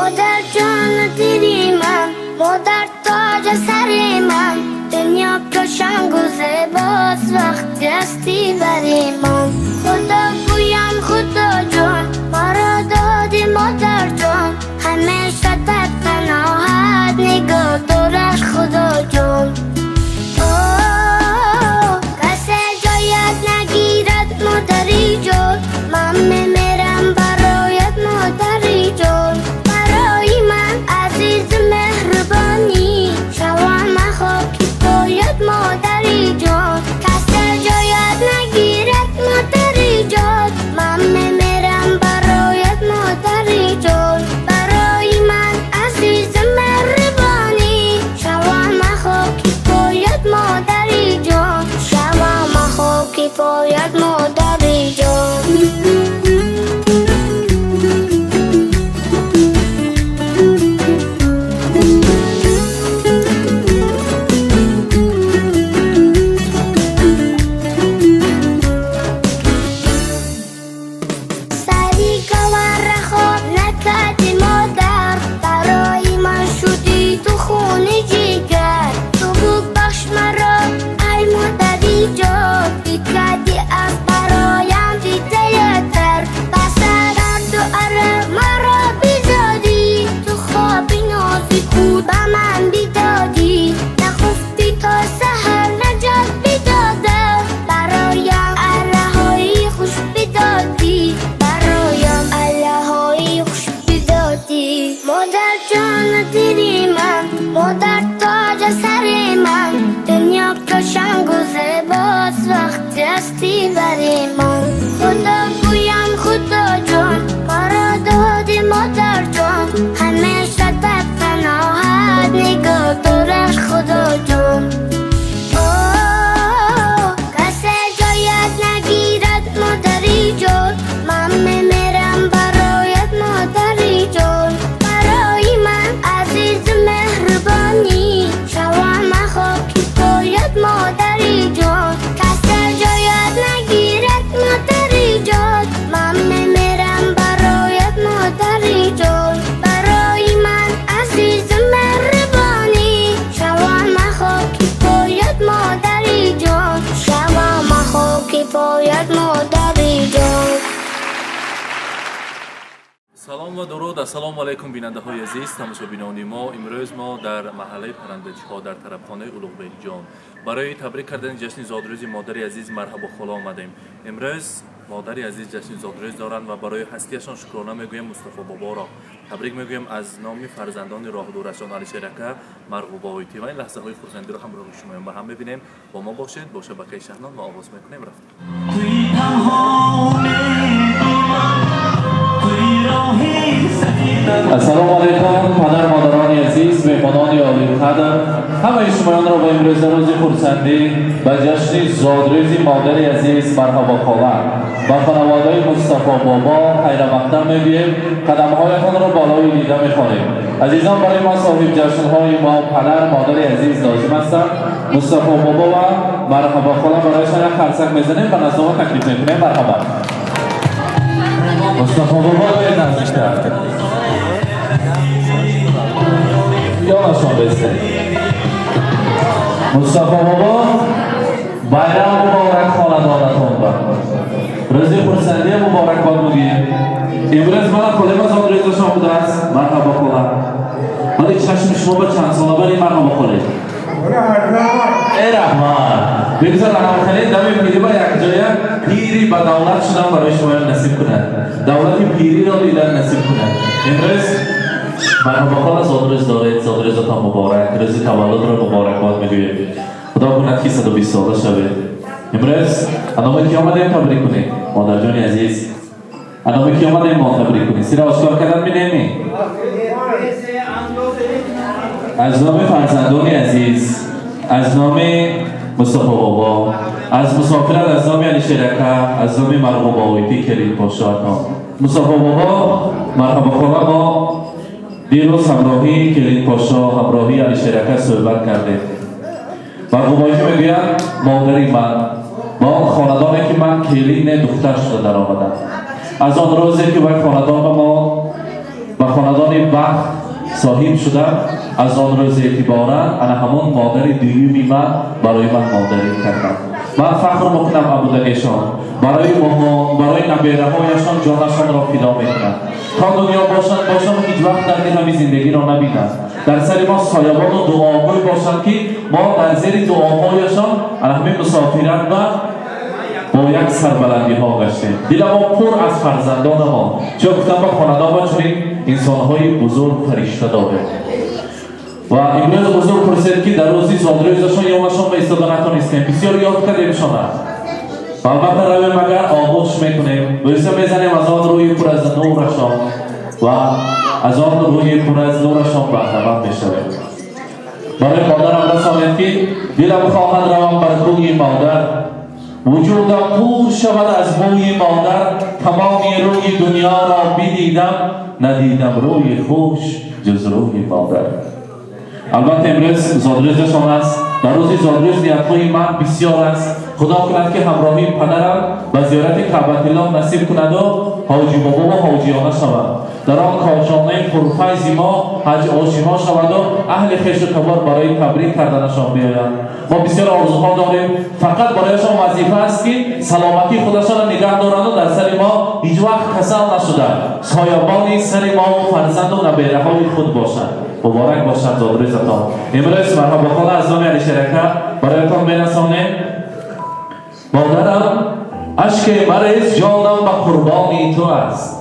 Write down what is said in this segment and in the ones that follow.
Модар ҷон, дили ман, модар тоҷи сари ман, дунё қашанг ва зебост вақте ҳастӣ бари ман. Худо гӯям, Худо ҷон, маро додӣ модар ҷон, ҳамеша дар паноҳат нигоҳ дораш Худо ҷон. Касе ҷоят нагирад, модари ҷон, ман мемирам бароят, модари ҷон. Барои ман азиз, меҳрубонӣ, шавам хоки поят, модари ҷон. Касе ҷоят нагирад, модари ҷон, ман мемирам бароят, модари ҷон. Барои ман азиз, меҳрубонӣ, шавам хоки поят, модари ҷон. Шавам хоки поят, модари ҷон. Сари гавара хоб накарди, модар, барои ман шудӣ ту хуни ҷигар. Ту бубахш маро, ай модари ҷон, бикардӣ аз бароям дидаятар. Ба сардарду ара маро бидодӣ, ту хоби нози худ ба ман бидодӣ. Нахуфтӣ то саҳар, наҷот бидода, бароям араҳои хуш бидодӣ, бароям аллаҳои хуш бидодӣ. Модар ҷон, дили ман, модар тоҷи сари ман, дунё қашанг ва зебост вақте ҳастӣ бари ман. Худо гӯям, Худо ҷон, маро додӣ, модар ҷон, ҳамеша дар паноҳат нигоҳ дораш Худо ҷон. Касе ҷоят нагирад, модари ҷон, ман мемирам бароят, модари ҷон. Барои ман азиз, меҳрубонӣ, шавам хоки поят, модари ҷон. Касе ҷоят нагирад, модари ҷон, ман мемирам бароят, модари ҷон. Барои ман азиз, меҳрубонӣ, шавам хоки поят, модари ҷон. Шавам хоки поят, модари ҷон. Салом ва дуруд, ассалому алайкум, бинандаҳои азиз, тамошобинони мо. Имрӯз мо дар маҳаллаи Паррандачиҳо, дар тарабхонаи Улуғбекҷон, барои табрик кардани ҷашни зодрӯзи модари азиз Марҳабо хола омадем. Имрӯз модари азиз ҷашни зодрӯз доранд ва барои ҳастиашон шукрона мегӯем. Мустафо боборо табрик мегӯем аз номи фарзандони роҳдурашон Алишер ака, Марғуба Ойтӣ, ва ин лаҳзаҳои хурсандиро ҳамроҳи шумоем ба ҳам мебинем. Бо мо бошед, бо шабакаи Шаҳнон мо оғоз мекунем. Рафтем. Туи танҳо медонам, туи роҳи сафедам. Ассалому алайкум, падар, модарони азиз, меҳмонони олиқадр, ҳамаи шумоёнро ба имрӯза рӯзи хурсандӣ, ба ҷашни зодрӯзи модари азиз Марҳабо хола, ба хонаводаи Мустафо бобо хайрамақдам мегӯем, қадамҳоятонро болои дида мехонем. Азизон, барои мо соҳиб ҷашнҳои мо падар, модари азиз лозим ҳастанд, Мустафо бобо ва Марҳабо хола. Барояшон як қарсак мезанем, ба назди мо таклиф мекунем. Марҳабо, Мустафо бобо, наздиктар ёнашон бестед. Мустафо бобо, байрам муборак, хонадонатон ба рӯзи хурсандия муборакбод мегӯем. Имрӯз мана холема зодрӯзашон будааст, Марҳабо хола. Ҳоли чашми шумо ба чанд сола бари, Марҳабо холе? Э, раҳмат, бигзор анамхеле дами пирӣ ба якҷоя пири ба давлат шудан барои шумоям насиб кунад, давлати пириро дидан насиб кунад. Имрӯз Марҳабо хола зодрӯз доред, зодрӯзатон муборак, рӯзи таваллудро муборакбод мегӯем. Худо кунад, ки 120 сола шавед. Имрӯз аноме ки омадем табрик кунем, модарҷони азиз, аноме ки омадем мо табрик кунем, сира ошкор кардан минеми аз номи фарзандони азиз, аз номи Мустафо бобо, аз мусофират, аз номи Алишер ака, аз номи Марғуба Ойтӣ, келин подшоҳатон Мустафо бобо, Марҳабо хола. Мо дирӯз ҳамроҳии келин подшоҳ, ҳамроҳии Алишер ака суҳбат кардем. Марғуба Ойтӣ мегӯяд: модари ман ба он хонадоне ки ман келине духтар шуда даромадам, аз он рӯзе ки вай хонадон ба мо ба хонадони бахт соҳиб шудам, аз он рӯз эътиборан ана ҳамон модари дуюми ман барои ман модарӣ карданд. Ман фахр мекунам абудагешон, барои моҳон, барои набераҳояшон ҷонашонро фидо мекунанд. То дунё бошанд, бошанд, ҳеҷ вақт дарди ҳамин зиндагиро набинанд. Дар сари мо соябону дуогӯй бошанд, ки мо дар зери дуоҳояшон ана ҳамин мусофират ва бо як сарбаландиҳо гаштем. Диламон пур аз фарзандонамон, чун гуфтам ба хонадон ва чунин инсонҳои бузург фаришта дорем. Ва имрӯз бузург пурсед, ки дар рӯзи зодрӯзашон ёнашон ба истода натонистем, бисёр ёд кардемшона. Ва албатта равем, агар оғӯш мекунем, бӯса мезанем аз он рӯи пур аз нурашон ва аз он рӯи пур аз нурашон баҳраманд мешавем. Барои модарам расонед, ки дилам хоҳад равам бар кӯи модар, вуҷудам пур шавад аз бӯи модар, тамоми рӯи дунёро бидидам, надидам рӯи хуш ҷуз рӯи модар. Албатта имрӯз зодрӯзашон аст. Дар рӯзи зодрӯз ниятҳои ман бисёр аст. Худо кунад, ки ҳамроҳии падарам ба зиёрати Каъбатиллоҳ насиб кунаду ҳоҷи бобо ва ҳоҷиёна шавад. Дар он кошонаи пурфайзи мо ҳаҷ ошиҳо шаваду аҳли хешу табор барои табрик карданашон биёянд. Мо бисёр орзуҳо дорем, фақат барояшон вазифа аст, ки саломатии худашонро нигаҳ доранду дар сари мо ҳеҷ вақт касал нашуда, соябони сари мову фарзанду набераҳои худ бошанд. Муборак бошад зодрӯзатон. Имрӯз марҳабо хола аз номи Алишерака бароятон мерасонем. Модарам, ашке марез, ҷонам ба қурбони ту аст.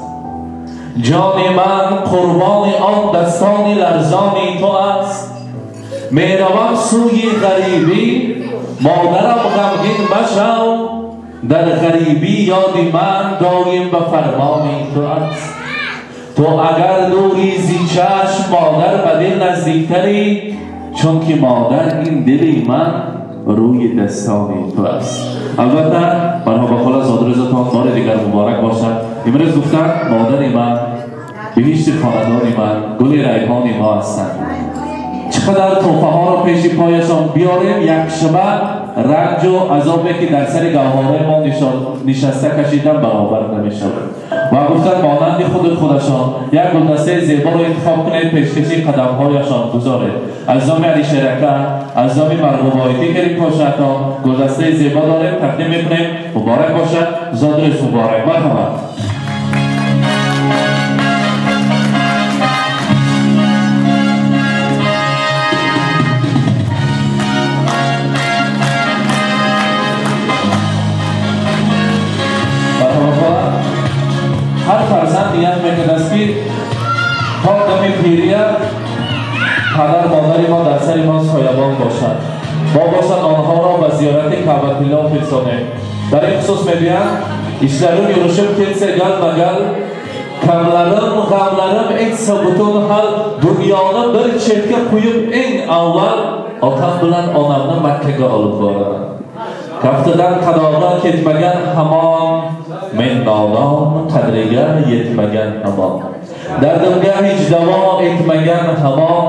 Ҷони ман қурбони он дастони ларзони ту аст. Меравам сӯи ғарибӣ, модарам, ғамгин машав, дар ғарибӣ ёди ман доим ба фармони ту аст. Ту агар дури зи чашм, модар, ба дил наздиктарӣ, чунки модар ин дили ман рӯи дастони ту аст. Албатта марҳабо хола, зодрӯзатон бори дигар муборак бошад. Имрӯз гуфтанд, модари ман биҳишти хонадони ман, гули райҳони мо ҳастанд. Чӣ қадар тӯҳфаҳоро пеши пояшон биёрем, як шаба ранҷу азобе, ки дар сари гавҳораи мо нишаста кашидан, баробар намешавад. Ва гуфтанд, монанди худи худашон як гулдастаи зеборо интихоб кунед, пешкаши қадамҳояшон гузоред. Аз номи Алишерака, аз номи Марғубоитӣ Керимпошаатон гулдастаи зебо дорем, тақдим мекунем. Муборак бошад, зодрӯз муборак. Марҳамат. Ҳар фарзанд ният мекунад, ки то дами пирия падар модари мо дар сари мо соябон бошад, мо бошад онҳоро ба зиёрати Каъбатиллоҳ фирсонем. Дар ин хусус мегӯянд: ishlarim yurishib ketsa galma-gal, kamlarim, g'amlarim etsa butun hal, dunyoni bir chetga qo'yib eng avval otam bilan onamni Makkaga olib boraman. Kaftidan qadog'i ketmagan hamon, men nodon qadriga yetmagan hamon, dardimga hech davo etmagan hamon,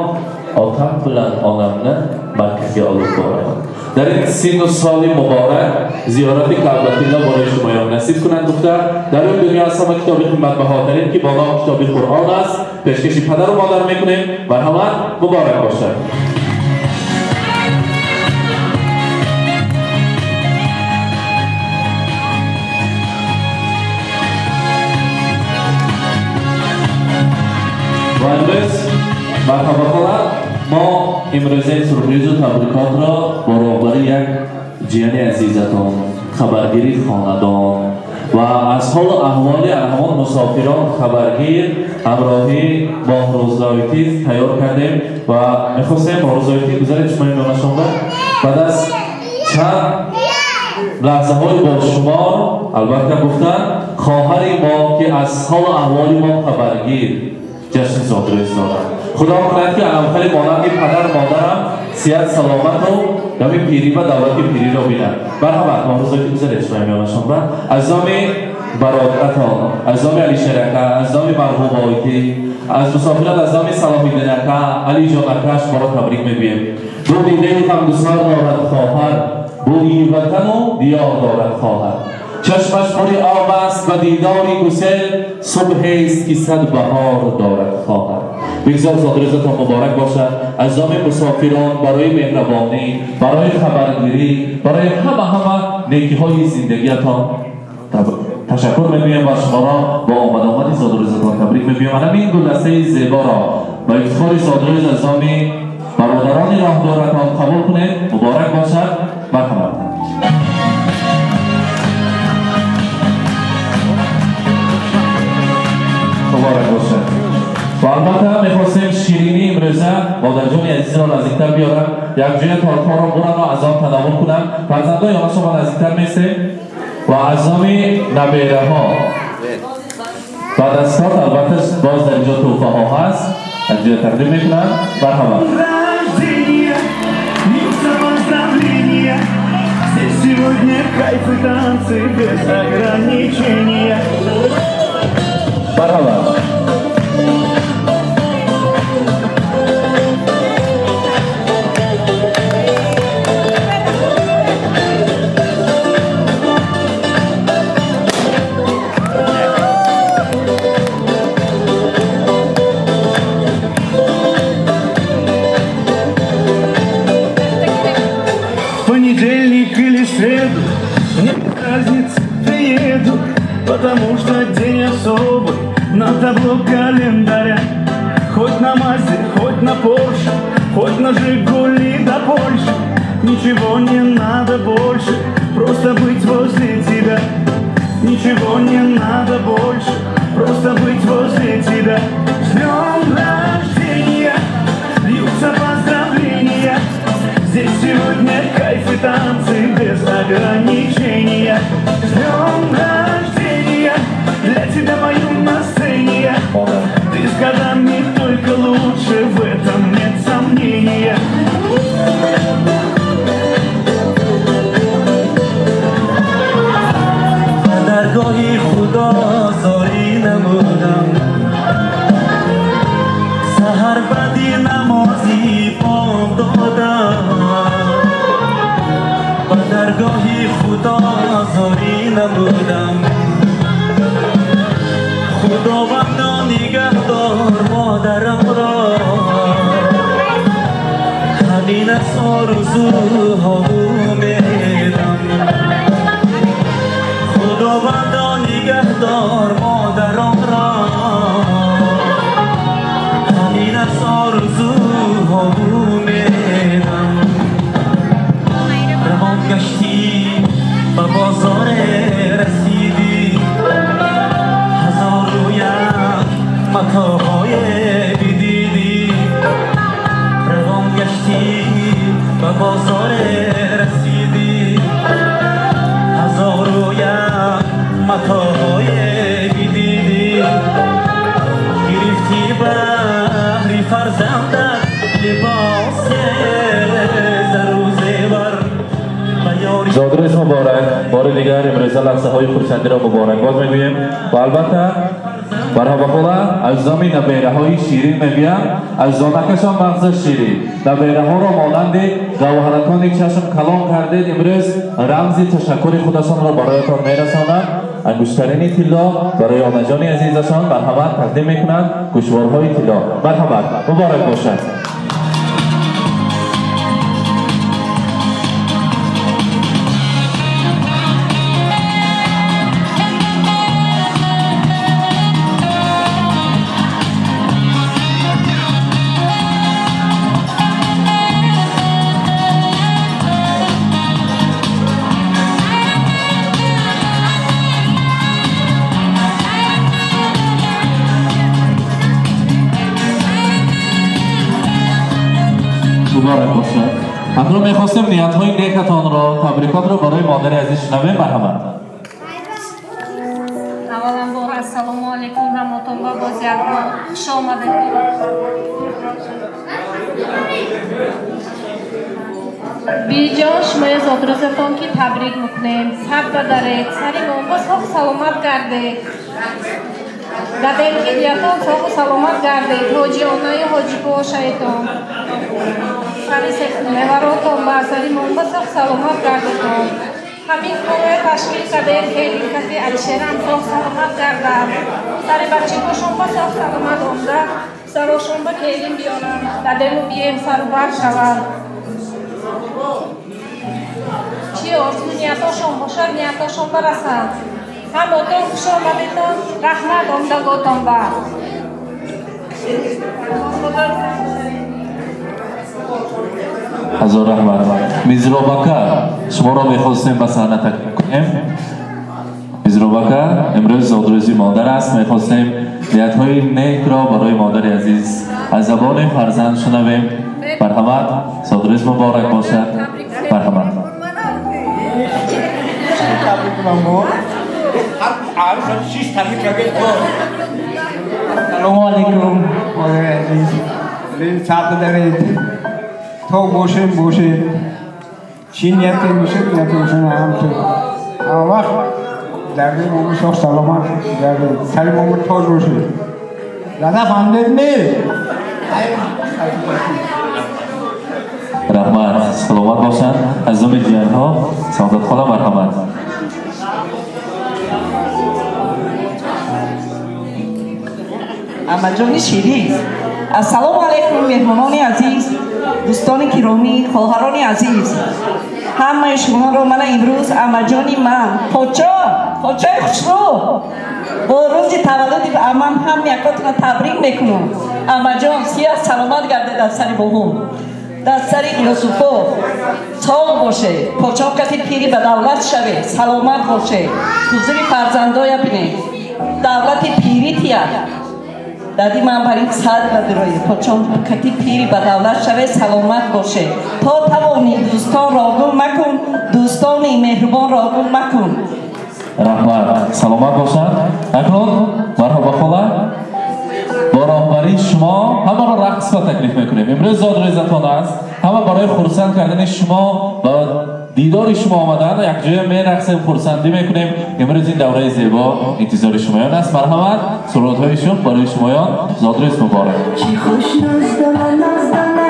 otam bilan onamni Makkaga olib boraman. Дар ин сину соли муборак зиёрати Каъбатиллоҳ барои шумоён насиб кунанд, духтар. Дар ин дунё аз ҳама китоби қиматбаҳотарин, ки бо ном китоби Қуръон аст, пешкаши падару модар мекунем. Марҳамат, муборак бошад. Ва имрӯз марҳабо хола, мо имрӯзаи сюрпризу табрикотро бо роҳбари як ҷияни азизатон, хабаргири хонадон ва аз ҳолу аҳволи ҳамон мусофирон хабаргир, ҳамроҳӣ Моҳрӯзоитӣ тайёр кардем ва мехостем Моҳрӯзоитӣ гузаред шумо миёнашонда. Баъд аз чанд лаҳзаҳои бошумор, албатта гуфтанд, хоҳари мо, ки аз ҳолу аҳволи мо хабаргир, ҷашни зодрӯз дорад. Худо кунад, ки аламхали монанди падар модарам сиҳат саломату дами пирӣ ва давлати пириро бинад. Марҳамат, Моҳрӯзоитӣ, гузаред шумо миёнашонда. Аз номи бародаратон, аз номи Алишерака, аз номи Марғубоитӣ, аз мусофират, аз номи Салоҳиддинака, Алиҷонака шуморо табрик мегӯем. Ду дидаи ғамгусар дорад хоҳар, бӯи ватану диёр дорад хоҳар. Чашмаш пури об аст ба дидори гусел, субҳест ки сад баҳор дорад хоҳар. Бигзор зодрӯзатон муборак бошад. Азизоми мусофирон барои меҳрабонӣ, барои хабаргирӣ, барои ҳама некиҳои зиндагиятон ташаккур мегӯем ва шуморо бо омад-омади зодрӯзатон табрик мегӯем. Ҳамин гулдастаи зеборо ба ифтихори зодрӯз азизоми бародарони роҳдоратон қабул кунед. Муборак бошад. Марҳамат. Муборак бошад. Ва албатта мехостем ширинии имрӯза модарҷони азизро наздиктар биёрам, якҷоя тортҳоро бурам ва аз он танаввул кунам. Фарзандои онҳо шумо наздиктар местем ва азоми набераҳо баъд аз торт албатта боз дар инҷо тӯҳфаҳо ҳаст, аз ҷоя тақдим мекунам. Марҳамат. Сегодня кайф и танцы без ограничения. Марҳамат. Понедельник или среду, мне без разницы, приеду, потому что день особый на табло календаря. Хоть на Мазде, хоть на Порше, хоть на Жигули до Польши, ничего не надо больше, просто быть возле тебя. Ничего не надо больше, просто быть возле тебя. С днем рождения льются поздравления. Здесь сегодня кайф и танцы без ограничения. С днем рождения, для тебя мою на сцене я. Ты с годами только лучше, в этом нет сомнения. Ба даргоҳи Худо зорӣ намудам, саҳар баъди намози бом додам. Ба даргоҳи Худо зорӣ намудам, Худовандо нигаҳдор модарамро. Ҳамин аст орзуҳо умедам, Худовандо нигаҳдор модаронро. Ҳамин аст орзуҳо умедам. Равон гаштӣ ба бозоре расидӣ, ҳазору як матоъҳое бидидӣ. Равон гаштӣ ба бозоре расидӣ, ҳазору як матоъҳое бидидӣ. Гирифтӣ баҳри фарзандат либосе зару зевар. Зодрӯз муборак. Бори дигар имрӯза лаҳзаҳои хурсандиро муборакбод мегӯем ва албатта марҳаба хола, азизоми набераҳои ширин мегӯям, азизонакашон мағза ширин, набераҳоро монанди гавҳаракони чашм калон кардед. Имрӯз рамзи ташаккури худашонро бароятон мерасонам. Ангуштарини тилло барои онаҷони азизашон марҳамат тақдим мекунанд, гӯшворҳои тилло. Марҳамат, муборак бошад. Муборак бошад. Акнун мехостем ниятҳои некатонро, табрикотро барои модари азиз шунавем. Марҳамат. Аввалан бор ассалому алайкум ҳамотон ва боз як бор хуш омадед. Биҷон, шумоя зодрӯзатон ки табрик мекунем. Сабр бадаред, сари мо соғ саломат гардед. Дадем ки диятон соғу саломат гардед. Ҳоҷионаю ҳоҷибошаетон. Сари меваротон ба сари мо соғ саломат гардетон. Ҳамин корро ташкил кардем, келин кати Алишерам соғ саломат гардад. Сари бачаҳошон ба соғ саломат омда, сарошон ба келин биёнанд, дадему бием сару бар шаванд. Чӣ орзу ниятошон бошад, ниятошон барасанд. Ҳамотон хуш омадетон, раҳмат омдаготон ба. Ҳазор раҳмат. Мизробака, шуморо мехостем ба саҳна таклиф кунем. Мизробака, имрӯз зодрӯзи модар аст, мехостем ниятҳои некро барои модари азиз аз забони фарзанд шунавем. Марҳамат, зодрӯз муборак бошад. Марҳамат. Салому алейкум, модари азиз. Сабр даред. То бошем, бошед. Чӣ нияте бошед, нияте бошед, ҳам ту. Ҳама вақт дарди момун соғ саломат гардед. Сари момун тоҷ бошед. Дада фаҳмидед не? Раҳмат, саломат бошанд. Аз номи ҷиянҳо Саодат хола, марҳамат. Амаҷони ширин. Ассалому алайкум, меҳмонони азиз, дӯстони киромӣ, хоҳарони азиз. Ҳамаи шуморо мана имрӯз амаҷони ман, подшоҳ, подшоҳи хушрӯ, бо рӯзи таваллуди амам ҳам якотона табрик мекунам. Амаҷон, сиҳат саломат гардед аз сари боҳум. Дар сари Юсуфо соғ боше, подшоҳ кати пири ба давлат шаве, саломат боше, ҳузури фарзандоя бинед. Давлати пирӣ тият. Дади ман бар ин сад бадирои подшоҳ кати пири ба давлат шаве, саломат боше. То тавонӣ дӯстонро гум макун, дӯстони меҳрубонро гум макун. Раҳмат, саломат бошанд. Акнун марҳаба хола, бо роҳбарии шумо ҳамаро рақс ба таклиф мекунем. Имрӯз зодрӯзатон аст, ҳама барои хурсанд кардани шумо ва дидори шумо омаданд, якҷоя мерақсем, хурсандӣ мекунем. Имрӯз ин давраи зебо интизори шумоён аст. Марҳамат, сурудҳои шух барои шумоён. Зодрӯз муборак. Чӣ хуш наздана, наздана.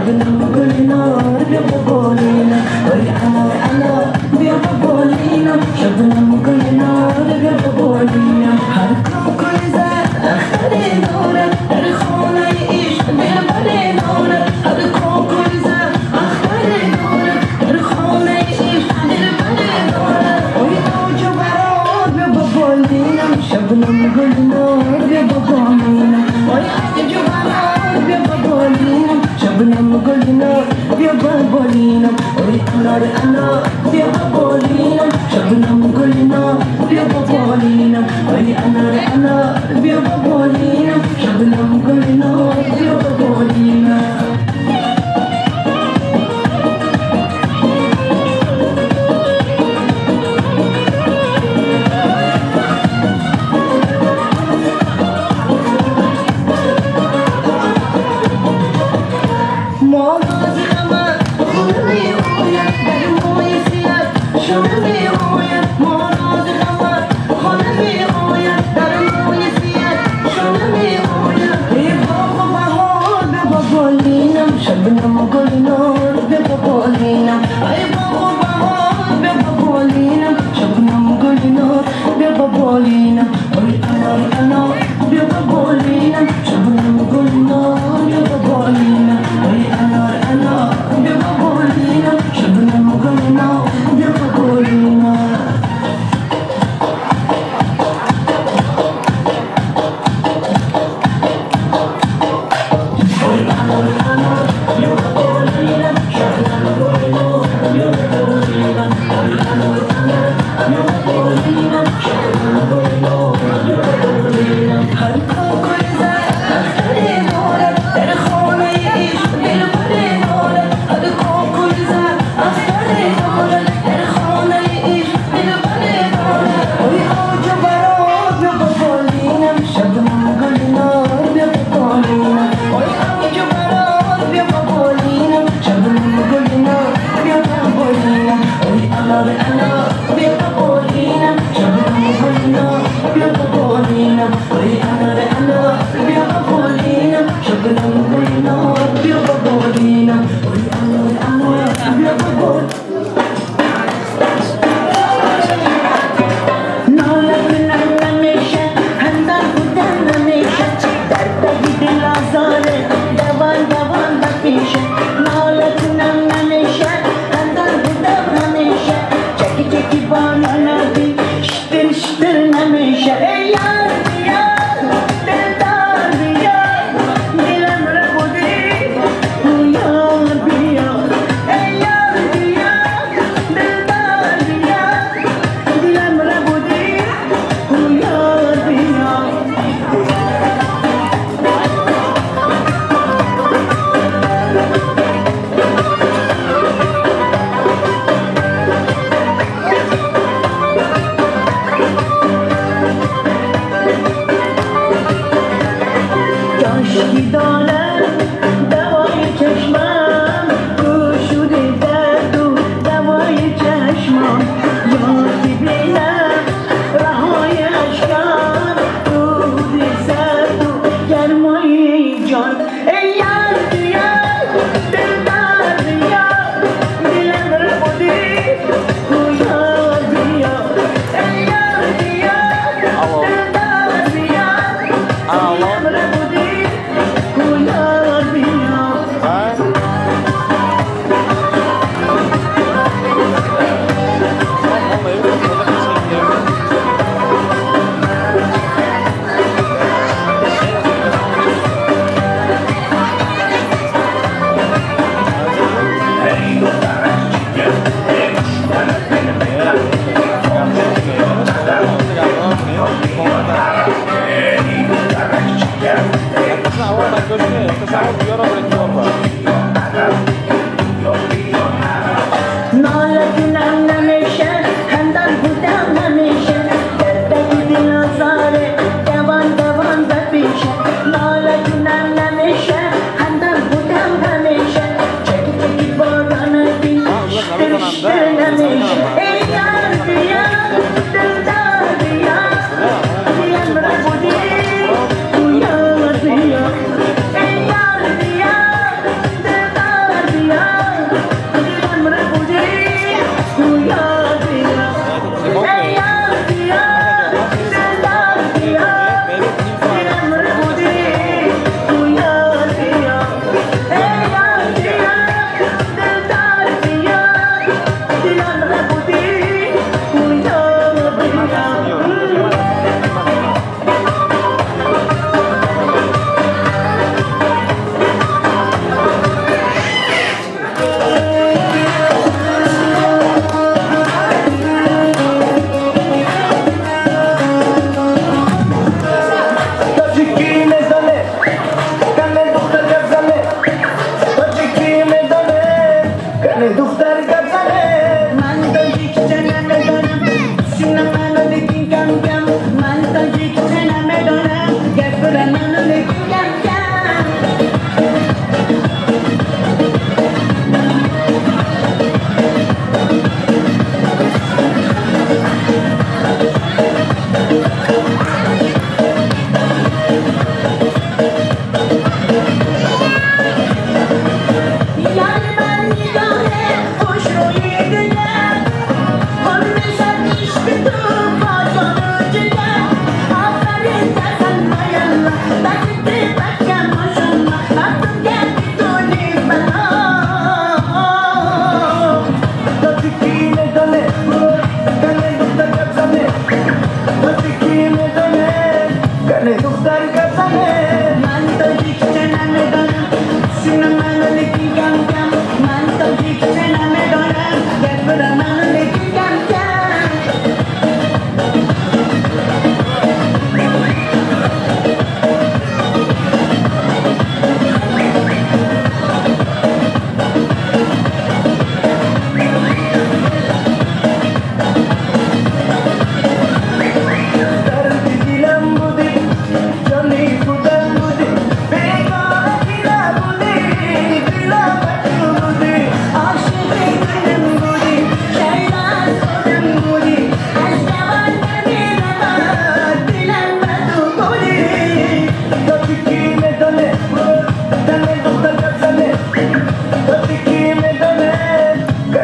شبنم گلنار بیا با بالینم، ای انار انار بیا با بالینم، شبنم گلنار بیا با بالینم. هر کوکل زد اختری دارد، در خانه عشق دلبری دارد. هر کوکل زد اختری دارد، در خانه عشق دلبری دارد. ای اوج و برار بیا با بالینم، شبنم گلنار بیا با بالینم. ای اوج و برار بیا با بالینم، شبنم گلنار بیا با بالینم. ای انار انار بیا با بالینم، شبنم گلنار بیا با بالینم. ای انار انار بیا با بالینم، شبنم گلنار بیا با بالینم. شبنم گلنار بیا با بالینم، ای باغ و بهار بیا با بالینم، شبنم گلنار بیا با بالینم. ای انار انار بیا با بالینم، شبنم گلنار بیا با بالینم. ای انار انار بیا با بالینم، شبنم گلنار بیا با بالینم.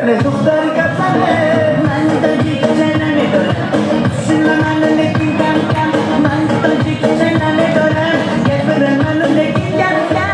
کن دختر گپ زنه. من تاجیک نمیدارم سینه منو لیکن کم کم، من تاجیک نمیدارم گپ منو لیکن کم کم.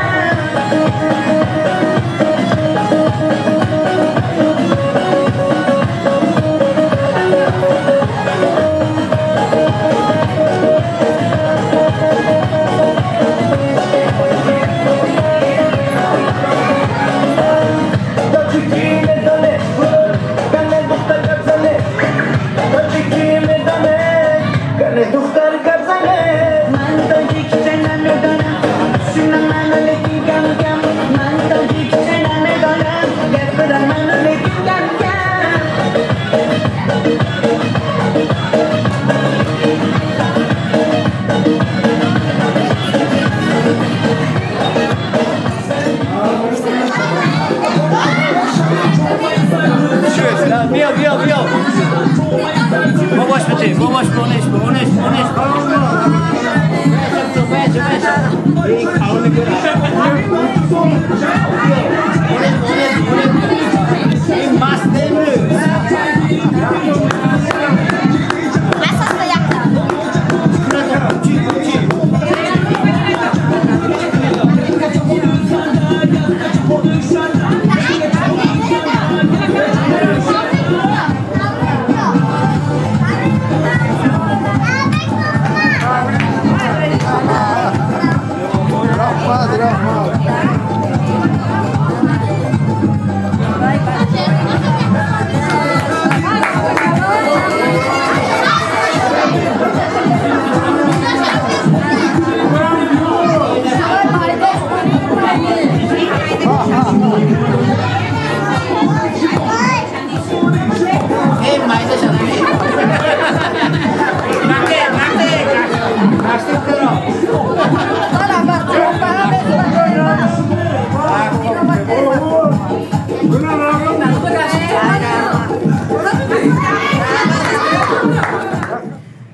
بیا بیا بیا باباش بده، باباش بونش بونش بونش.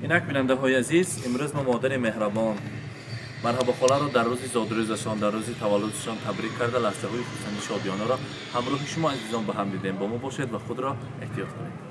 Инак, бинандаҳои азиз, имрӯз мо модари меҳрабон Марҳабо холаро дар рӯзи зодрӯзашон, дар рӯзи таваллудашон табрик карда, лаҳзаҳои хурсанди шодиёнаро ҳамроҳи шумо азизон ба ҳам дидем. Бо мо бошед ва худро эҳтиёт кунед.